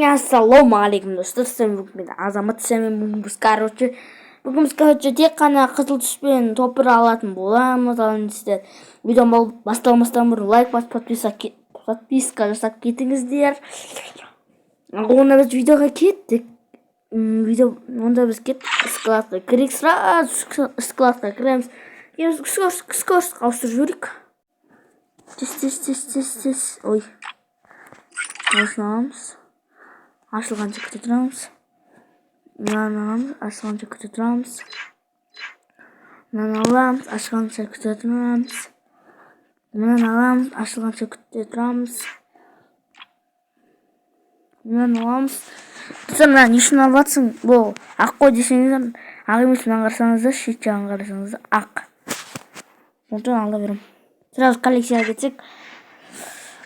Ассалаумағалейкум, достар! Сіздермен бүгін мен, Азамат. Сіздермен бүгін біз, короче, бүгін біз, короче, тек қана қызыл түспен топыр алатын боламыз. Ал енді сіздер видео басталмастан бұрын лайк басып, подписка жасап кетіңіздер. Онда біз видеоға кеттік. Видео, онда біз кеттік, складқа кірейік. Сразу складқа кіреміз. Скорость ауыстырып жіберейік. Тез, тез, тез, тез, тез. Ой, осыны аламыз, ашылғанша күте тұрамыз. Мынаны аламыз, ашылғанша күте тұрамыз. Мынаны аламыз, ашылғанша күте тұрамыз. Мынаны аламыз, ашылғанша күте тұрамыз. Мынаны аламыз. Достар, мына не үшін алып жатсың, бұл ақ қой десеңіздер, ақ емес. Мынаны қарасаңыздар, шет жағын қарасаңыздар, ақ. Сондықтан ала беремін. Сразу коллекцияға кетсек,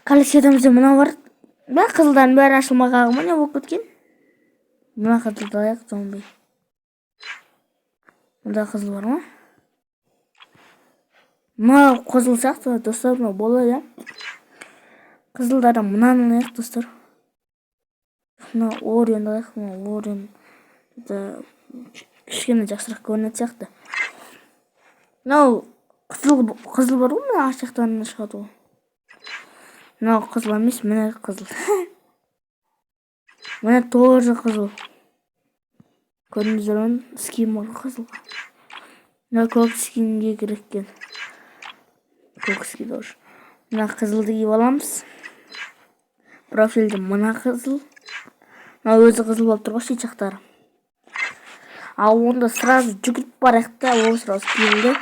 коллекцияда бізде мынау бар ба? Қызылдардың бәрі ашылмай қалған ма, не болып кеткен? Мына қызылды алайық, зомби. Мында қызыл бар ма? Мынау қызыл сияқты, достар. Мынау болады, иә. Қызылдардан мынаны алайық, достар. Мына Орионды алайық. Мына Орион кішкене жақсырақ көрінетін сияқты. Мынау қызыл, қызыл бар ғой, мына ар жақтан шығады ғой. Мынау қызыл емес, міне, қызыл. Міне, тоже қызыл, көрдіңіздер ме? Скин бар ғой қызыл. Мына көк скинге керек екен, көк скин тоже. Мына қызылды киіп аламыз профильді. Мына қызыл, мына өзі қызыл болып тұр ғой шет жақтары. Ал онда сразу жүгіріп барайық та, ол сразу киімді,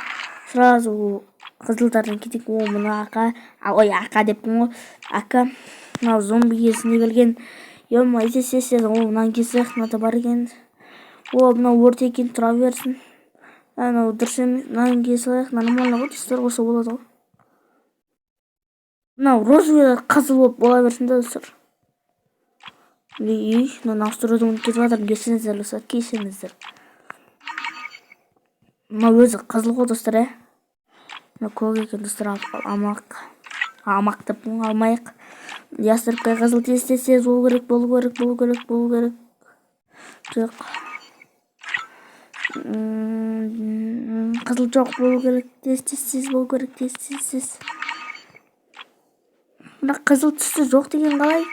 сразу қызылдардан кетейік. О, мына ақа, ой, ақа деппін ғой, ака. Мынау зомби кезінде келген. Е, тез, тез, тез. О, мынаны кесейік, мынада бар екен. О, мынау өрт екен, тұра берсін. Анау дұрыс емес, мынаны кие салайық. Нормально ғой, достар, осы болады ғой. Мынау розовый, қызыл болып бола берсін да, достар. Үй, мынаны ауыстыруды ұмытып кетіп жатырмын, кешіріңіздер, достар, кешіріңіздер. Мынау өзі қызыл ғой, достар, иә. Мынау көк екен, достар, алмақ, алмақ деп алмайық. Ястребке қызыл, тез, тез, тез болу керек, болу керек, болу керек, болу керек. Жоқ, қызыл жоқ, болу керек. Тез, тез, тез болу керек, тез, тез, тез. Мына қызыл түсті жоқ деген қалай,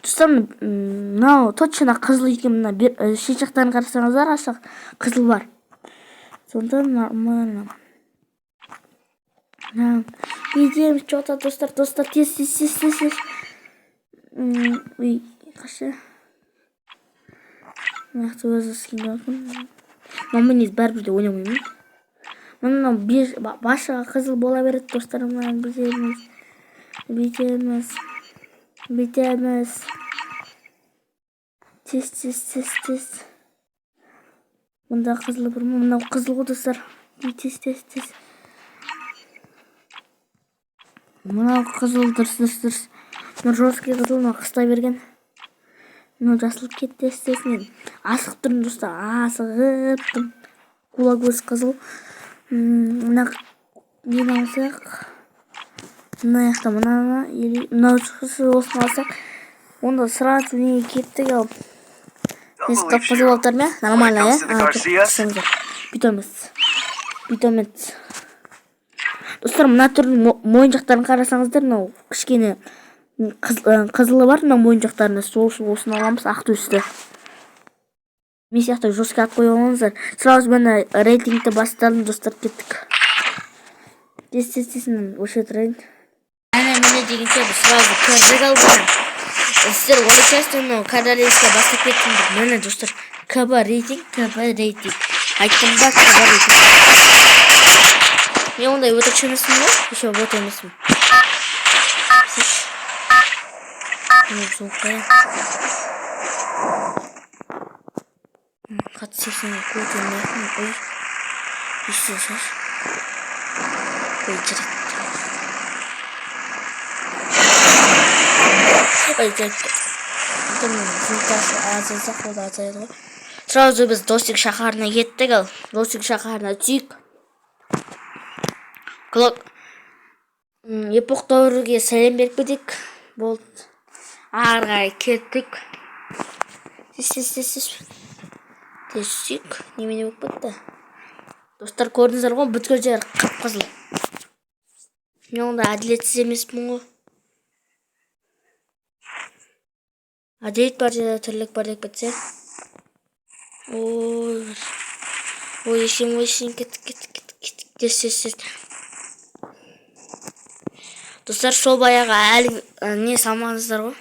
достар? Мынау точно қызыл екен. Мына шет жақтарын қарасаңыздар, ашық қызыл бар, сонда нормально. Бүйтеміз че то, достар, достар, тез, тез, тез, тез, тез. Үй, қашы. Мына жақта өзі скин. Мына мен негізі бәрібір де ойнамаймын. Мынау башыға қызыл бола береді, достар. Мынаны бүйтеміз, бүйтеміз, бүйтеміз. Тез, тез, тез, тез. Мында қызыл бар ма? Мынау қызыл ғой, достар. Тез, тез, тез. Мынау қызыл, дұрыс, дұрыс, дұрыс. Мынау жесткий қызыл, мынау қыста берген. Мынау жасыл. Кет, тез, тез. Мен асығып тұрмын, достар, асығып тұрмын. Кулак өз қызыл. Мына нені алсақ? Мына жақта мынаны или мынау, осыны алсақ, онда сразу неге кеттік? Ал қып қызыл болып тұр ма? Нормально, иә. Питомец, питомец, достар. Мына түрдің мойын жақтарын қарасаңыздар, мынау кішкене қызылы бар мына мойын жақтарында. Сол үшін осыны аламыз, ақ түсті. Мен сияқты жестко ат қойып алмаңыздар. Сразу міне, рейтингті бастадым, достар, кеттік. Тез, тез, тез, өше тұрайын. Әне міне дегенше, біз сразу кірдік. Ал сіздер ойлайсыздар, мынау королевский бастап кеттім деп. Міне, достар, КБ рейтинг, КБ рейтинг айттым ба? КБ рейтинг. Мен ондай өтірікші емеспін ғой, еще бот емеспін. Звук қоя қатты, 80-ге көтермей. Ой, естісіз. Ой, жарайды. Ой, жарайды. Звуктасы азайса, ол азаяды ғой. Сразу біз Досик шаһарына кеттік. Ал Досик шаһарына түсейік. Клок эпох дәуірге сәлем беріп кетейік. Болды, ары қарай кеттік. Тез, тез, тез, тез. Тез түсейік. Немене болып кетті? Достар, көрдіңіздер ғой, бүткіл жер қып-қызыл. Мен онда әділетсіз емеспін ғой. Әділет бар жерде тірлік бар деп кетсе. Ой, ой, есем, ой, есем, кеттік, кеттік, кеттік, кеттік, тез, тез, тез. Достар, сол баяғы әлі не салмадыңыздар ғой.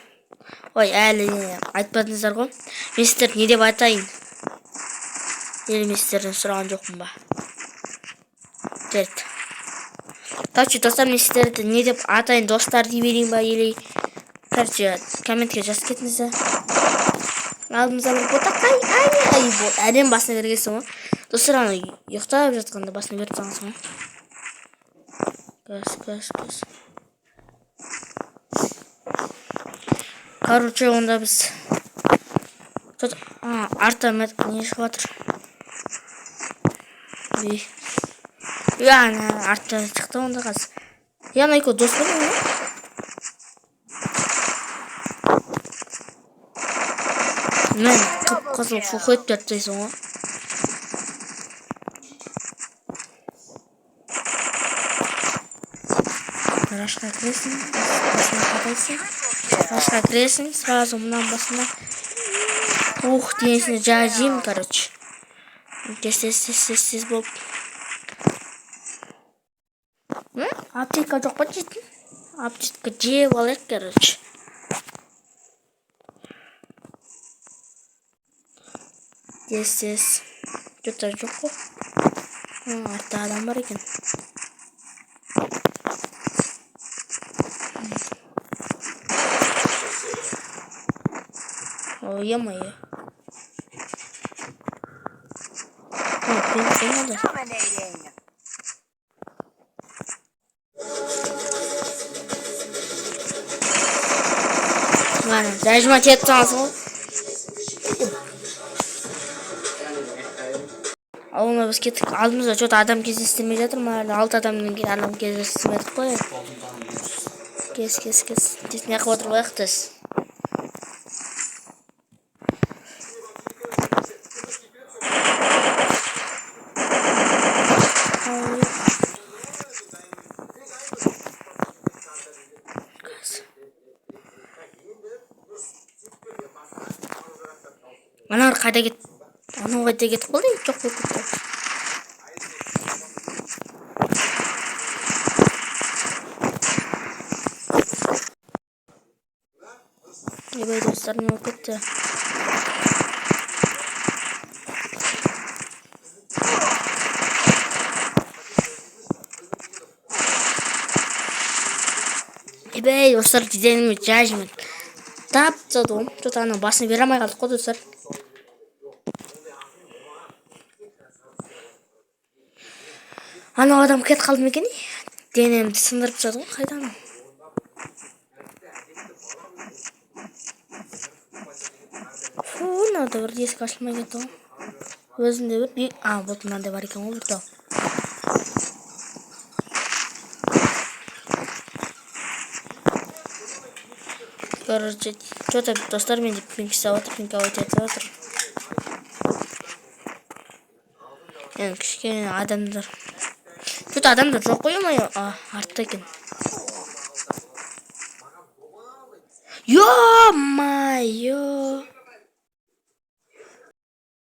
Ой, әлі не айтпадыңыздар ғой. Мен сіздерді не деп айтайын? Или мен сіздерден сұраған жоқпын ба? Жарайды. Короче, достар, мен сіздерді не деп атайын, достар дей берейін ба, или... Короче, комментке жазып кетіңіздер. Алдымызда бір ботақай, ай, ай, әрең басына бергенсің ғой. Достар, ана ұйықтап жатқанда басына беріп тастағансың ғой. Газ, газ, газ. Короче, онда біз... Тут, арта не шығып жатыр. Үй. Ана артта шықты онда қазір. Е, ана екеуі дос па не? Мен қып-қызыл фухет беріп тастайсың ғой. Рашқа кіресің, басына қадайсың. Рашқа кіресің, сразу мынаның басына. Ух, денесіне жайым, короче. Тез, тез, тез, тез, тез болып. Аптека жоқ па жейтін? Аптека жеп алайық, короче. Тез, тез. Что-то жоқ қой. Артта адам бар екен. Ой, е-мое. Ой, надо. Ладно, зажимать етіп тастағансың ғой. Ал онда біз кеттік. Алдымызда что-то адам кездестірмей жатыр ма? Әлі 6 адамнан кейін адам кездестірмедік қой. Кес, кес, кес. Тез не қылып отыр қояйық тез. Аналар қайда кетті? Анау қайда кетіп қалды? Жоқ болып кетті. Ойбай, достар, не болып кетті? Ойбай, достар, деденім жажмын. Тап тастады ғой. Что-то анау басына бере алмай қалдық қой, достар. Анау адам кетіп қалды ма екен? Денемді сындырып тастады ғой, қайда анау? Фу, мынау бір есік ашылмай кетті ғой. Өзінде бір болды, мынандай бар екен ғой, бір тау. Короче, что-то достар менде пинг ұстап отыр, пинг аут етіп отыр. Енді кішкене адамдар. Что-то адамдар жоқ қой, ё-моё. Артта екен. Ё-моё!